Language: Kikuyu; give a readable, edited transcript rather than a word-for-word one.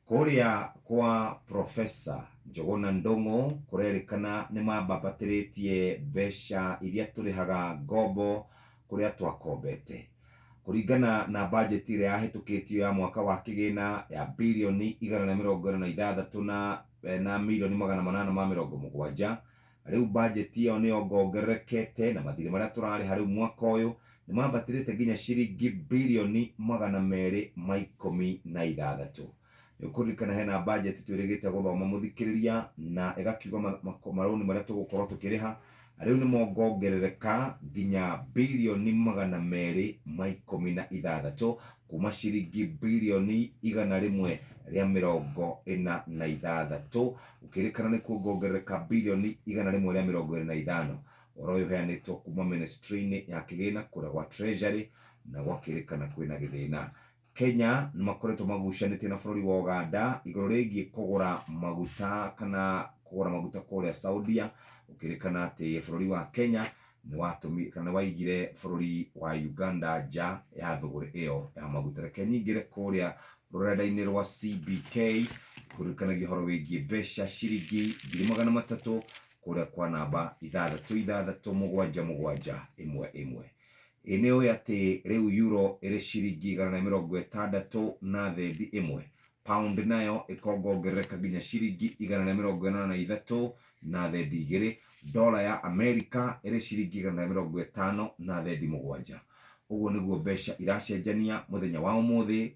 Kũrĩa kwa Professor Njũgũna Ndung'u kũrerĩkana nĩ mambambatĩrĩtie mbeca iria tũrĩhaga ngombo kũrĩa twakombete. Kũringana na bajeti ĩrĩa yahĩtũkĩtio ya mwaka wa kĩgĩna ya birioni 166 na mirioni 870, rĩu bajeti ĩyo nĩ yongongererekete na mathirĩ marĩa tũrarĩha rĩu mwaka ũyũ nĩ mambatĩrĩte nginya ciringi birioni 216. Nĩ ũkũririkana hena bajeti twĩrĩgĩte gũthoma mũthikĩrĩria na ĩgakiuga marũni marĩa tũgũkorwo tũkĩrĩha rĩu nĩ mongongerereka nginya birioni 216 kuma ciringi birioni 146, gũkĩrĩkana nĩ kuongongerereka birioni 125. Ũhoro ũyũ ũheanĩtwo kuma ministry-inĩ ya kĩgĩna kũrĩa gwa Treasury na gwakĩrĩkana kwĩna gĩthĩna. Kenya nĩ makoretwo magucanĩtie na bũrũri wa Uganda igũrũ rĩgiĩ kũgũra maguta kana kũgũra maguta kũrĩa Saudia, gũkĩrĩkana atĩ bũrũri wa Kenya nĩ watũmi kana nĩ waigire bũrũri wa Uganda nja ya thũgũrĩ ĩyo ya maguta. Reke nyingĩre kũrĩa rũrenda-inĩ rwa CBK kũririkanagia ũhoro wĩgiĩ mbeca ciringi 300,000 kũrĩa kwa namba 6667711. Ĩ nĩ ũĩ atĩ rĩu euro ĩrĩ ciringi 161.1, pound nayo ĩkongongerereka nginya ciringi 183.2, dola ya Amerika ĩrĩ ciringi 150.7. Ũguo nĩguo mbeca iracenjania mũthenya wa ũmũthĩ.